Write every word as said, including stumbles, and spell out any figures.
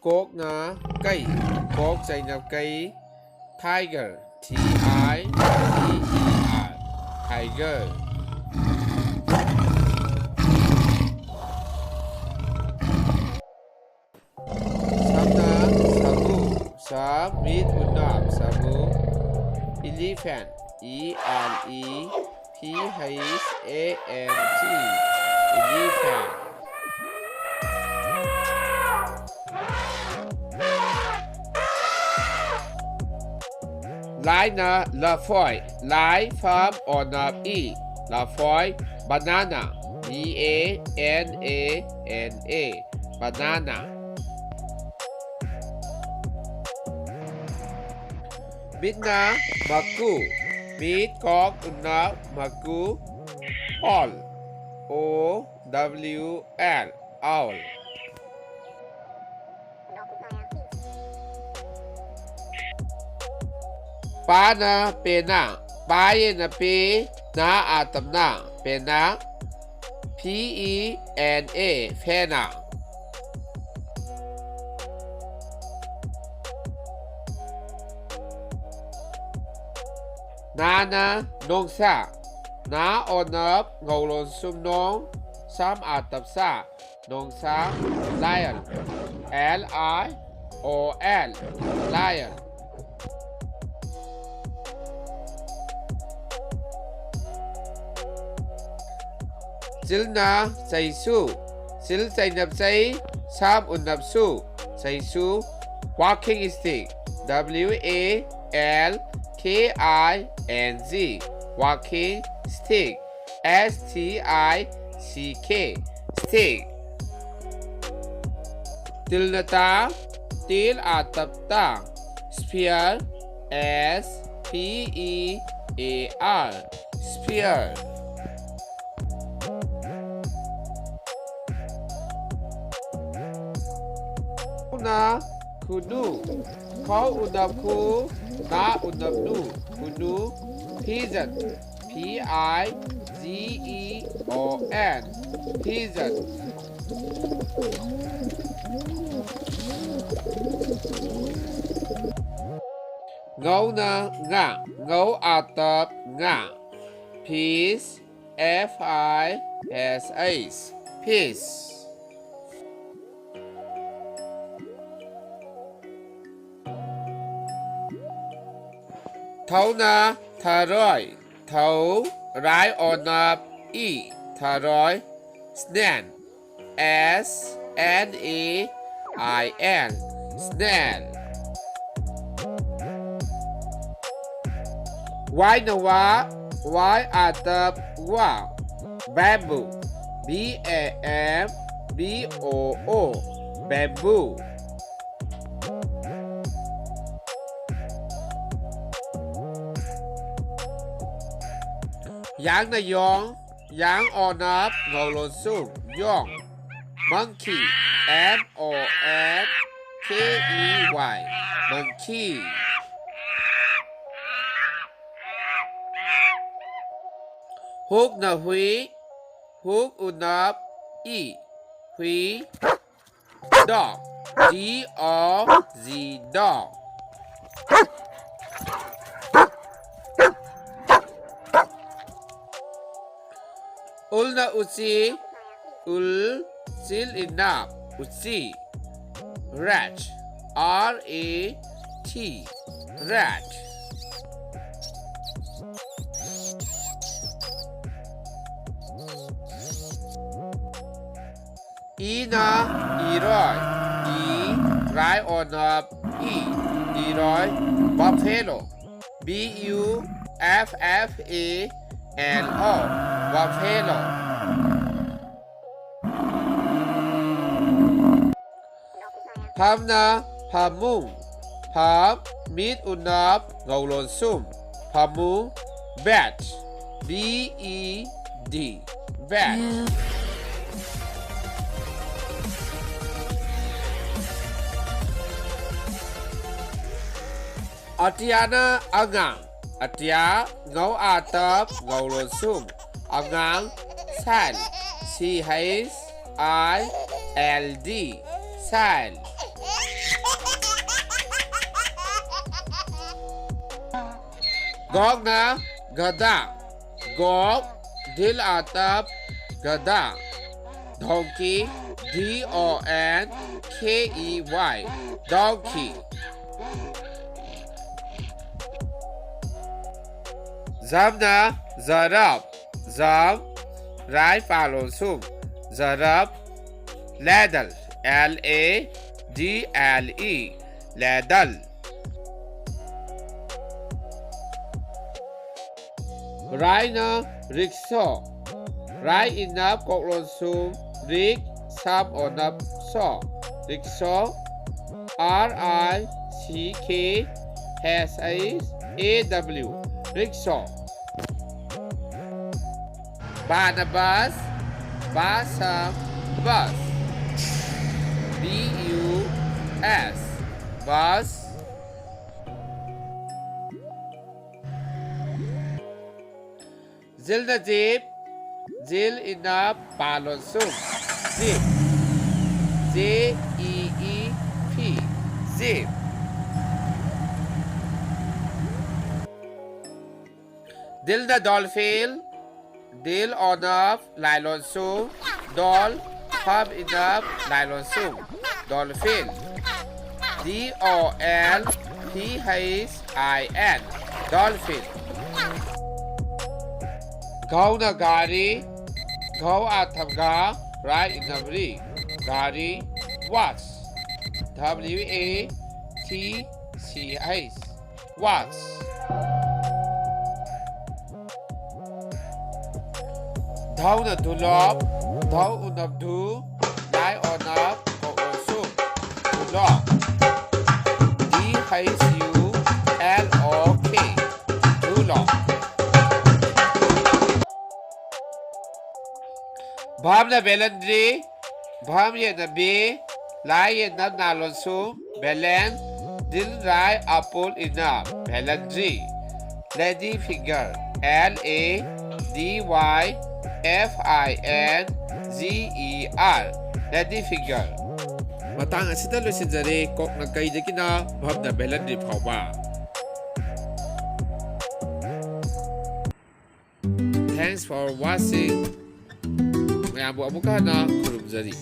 ꯀꯣꯛꯅ ꯀꯩ꯫ ꯀꯣꯛ ꯆꯩꯅ ꯀꯩ꯫ Tiger, T I G E R, tiger. ꯁꯝꯅ ꯁꯥꯃꯨ꯫ ꯁ ꯃꯤꯠ ꯎꯅꯞ ꯁꯥꯃꯨ꯫ Elephant, E L E P H A N T, elephant. ꯂꯥꯏꯅ ꯂꯐꯣꯏ꯫ ꯂꯥꯏ ꯐꯝ ꯑꯣꯅꯞ ꯏ꯫ ꯂꯐꯣꯏ꯫ Banana, B A N A N A, banana. ꯃꯤꯠꯅ ꯃꯀꯨ꯫ ꯃꯤꯠ ꯀꯣꯛ ꯎꯅꯞ ꯃꯀꯨ꯫ Owl, O W L, owl. ꯄꯥꯅ ꯄꯦꯅꯥ꯫ ꯄꯥ ꯌꯦꯅ ꯄꯦ꯫ ꯅꯥ ꯑꯥꯇꯞꯅ꯫ ꯄꯦꯅꯥ꯫ P E N A, ꯐꯦꯅꯥ꯫ ꯅꯥꯅ ꯅꯣꯡꯁꯥ꯫ ꯅꯥ ꯑꯣꯅꯞ ꯉꯧꯂꯣꯟ ꯁꯨꯝ ꯅꯣꯡ꯫ ꯁꯥꯝ ꯑꯥꯇꯞ ꯁꯥ꯫ ꯅꯣꯡꯁꯥ꯫ Lion, L I O N, lion. ꯆꯤꯜꯅ ꯆꯩꯁꯨ꯫ ꯆꯤꯜ ꯆꯩꯅꯞ ꯆꯩ꯫ ꯁꯥꯝ ꯎꯅꯞ ꯁꯨ꯫ ꯆꯩꯁꯨ꯫ Walking stick, W A L K I N G, walking stick, S T I C K, stick. ꯇꯤꯜꯅ ꯇꯥ꯫ ꯇꯤꯜ ꯑꯥꯇꯞ ꯇꯥ꯫ Sphere, S P E A R, sphere. ꯈꯨꯅ ꯈꯨꯅꯨ꯫ ꯈ ꯎꯅꯞ ꯈꯨ꯫ ꯅ ꯎꯅꯞ ꯅꯨ꯫ ꯈꯨꯅꯨ꯫ Pigeon, P I G E O N, pigeon. ꯉꯧꯅ ꯉꯥ, ꯉꯧ ꯑꯥ ꯇꯞ ꯉꯥ꯫ Fish, F I S H, fish. ꯊꯧꯅ ꯊꯔꯣꯏ, ꯊꯧ, ꯔꯥꯏ ꯑꯣꯅꯞ ꯏ, ꯊꯔꯣꯏ꯫ Snail, S N A I L, snail. ꯋꯥꯏꯅ ꯋꯥ, ꯋꯥꯏ ꯑꯥ ꯇꯞ ꯋꯥ, bamboo, B A M B O O, bamboo. ꯌꯥꯡꯅ ꯌꯣꯡ, ꯌꯥꯡ ꯑꯣꯅꯞ ꯉꯧ ꯂꯣꯟꯁꯨꯝ, ꯌꯣꯡ꯫ Monkey, M O N K E Y, monkey. ꯍꯨꯛꯅ ꯍꯨꯏ, ꯍꯨꯛ ꯎꯅꯞ ꯏ, ꯍꯨꯏ꯫ Dog, D O G, dog. ꯎꯜꯅ ꯎꯆꯤ, ꯎꯜ, ꯆꯤꯜ ꯏꯅꯞ, ꯎꯆꯤ꯫ Rat, R A T, rat. ꯏꯅ ꯏꯔꯣꯏ, ꯏ, ꯔꯥꯏ ꯑꯣꯅꯞ ꯏ, ꯏꯔꯣꯏ꯫ Buffalo, B U F F A L O, buffalo. ꯐꯝꯅ ꯐꯃꯨꯡ, ꯐꯝ, ꯃꯤꯠ ꯎꯅꯞ ꯉꯧ ꯂꯣꯟꯁꯨꯝ, ꯐꯃꯨꯡ꯫ Bed, B E D, bed. ꯑꯇꯤꯌꯥꯅ ꯑꯉꯥꯡ, ꯑꯇꯤꯌꯥ, ꯉꯧ ꯑꯥ ꯇꯞ ꯉꯧ ꯂꯣꯟꯁꯨꯝ, ꯑꯉꯥꯡ꯫ Child, C H I L D, child. ꯒꯣꯛꯅ ꯒꯙꯥ꯫ ꯒꯣꯛ, ꯗꯤꯜ ꯑꯥ ꯇꯞ, ꯒꯙꯥ꯫ Donkey, D O N K E Y, donkey꯫ ꯖꯝꯅ ꯖꯔꯞ꯫ ꯖꯝ, ꯔꯥꯏ ꯄꯥ ꯂꯣꯟꯁꯨꯝ, giraffe. Ladle, L A D L E, ladle. ꯔꯥꯏꯅ ꯔꯤꯛꯁꯣ꯫ ꯔꯥꯏ ꯏꯅꯞ ꯀꯣꯛ ꯂꯣꯟꯁꯨꯝ ꯔꯤꯛ, ꯁꯝ ꯑꯣꯅꯞ ꯁꯣ, rickshaw. R I C K S H A W, rickshaw. ꯕꯥꯅ ꯕꯁ, ꯕꯥ ꯁꯝ bus, B U S, bus. ꯖꯤꯜꯅ ꯖꯤꯞ, ꯖꯤꯜ ꯏꯅꯞ ꯄꯥ ꯂꯣꯟꯁꯨꯝ jeep, J E E P, jeep. ꯗꯤꯜꯅ ꯗꯣꯜꯐꯤꯟ, ꯗꯤꯜ ꯑꯣꯅꯞ ꯂꯥꯏ ꯂꯣꯟꯁꯨꯝ, ꯗꯣꯜ, ꯐꯝ ꯏꯅꯞ ꯂꯥꯏ ꯂꯣꯟꯁꯨꯝ, dolphin. D O L P H I N, dolphin. ꯘꯧꯅ ꯘꯥꯔꯤ, ꯘꯧ ꯑꯥ ꯊꯝ ꯘꯥ, ꯔꯥꯏ ꯏꯅꯞ ꯔꯤ, ꯘꯥꯔꯤ꯫ Watch, W A T C H, watch. ꯙꯧꯅ ꯙꯨꯂꯣꯞ, ꯙꯧ ꯎꯅꯞ ꯙꯨ, ꯂꯥꯏ ꯑꯣꯅꯞ ꯀꯣꯛ ꯂꯣꯟꯁꯨꯝ, ꯙꯨꯂꯣꯞ꯫ D H U L O P, ꯙꯨꯂꯣꯞ꯫ ꯚꯝꯅ ꯚꯦꯂꯟꯗ꯭ꯔꯤ, ꯚꯝ ꯌꯦꯠꯅ ꯚꯦ, ꯂꯥꯏ ꯌꯦꯠꯅ ꯅꯥ ꯂꯣꯟꯁꯨꯝ, ꯚꯦꯂꯦꯟ, ꯗꯤꯜ ꯔꯥꯏ ꯑꯥ ꯄꯨꯜ ꯏꯅꯞ, ꯚꯦꯂꯟꯗ꯭ꯔꯤ꯫ Lady finger, L A D Y F I N G E R, lady finger. ꯃꯇꯥꯡ ꯑꯁꯤꯗ ꯂꯣꯏꯁꯤꯟꯖꯔꯦ꯫ ꯀꯣꯛꯅ ꯀꯩꯗꯒꯤꯅ ꯚꯝꯅ ꯚꯦꯂꯟꯗ꯭ꯔꯤ ꯐꯥꯎꯕ꯫ for watching. ꯃꯌꯥꯝꯕꯨ ꯑꯃꯨꯛꯀ ꯍꯟꯅ ꯈꯨꯔꯨꯝꯖꯔꯤ꯫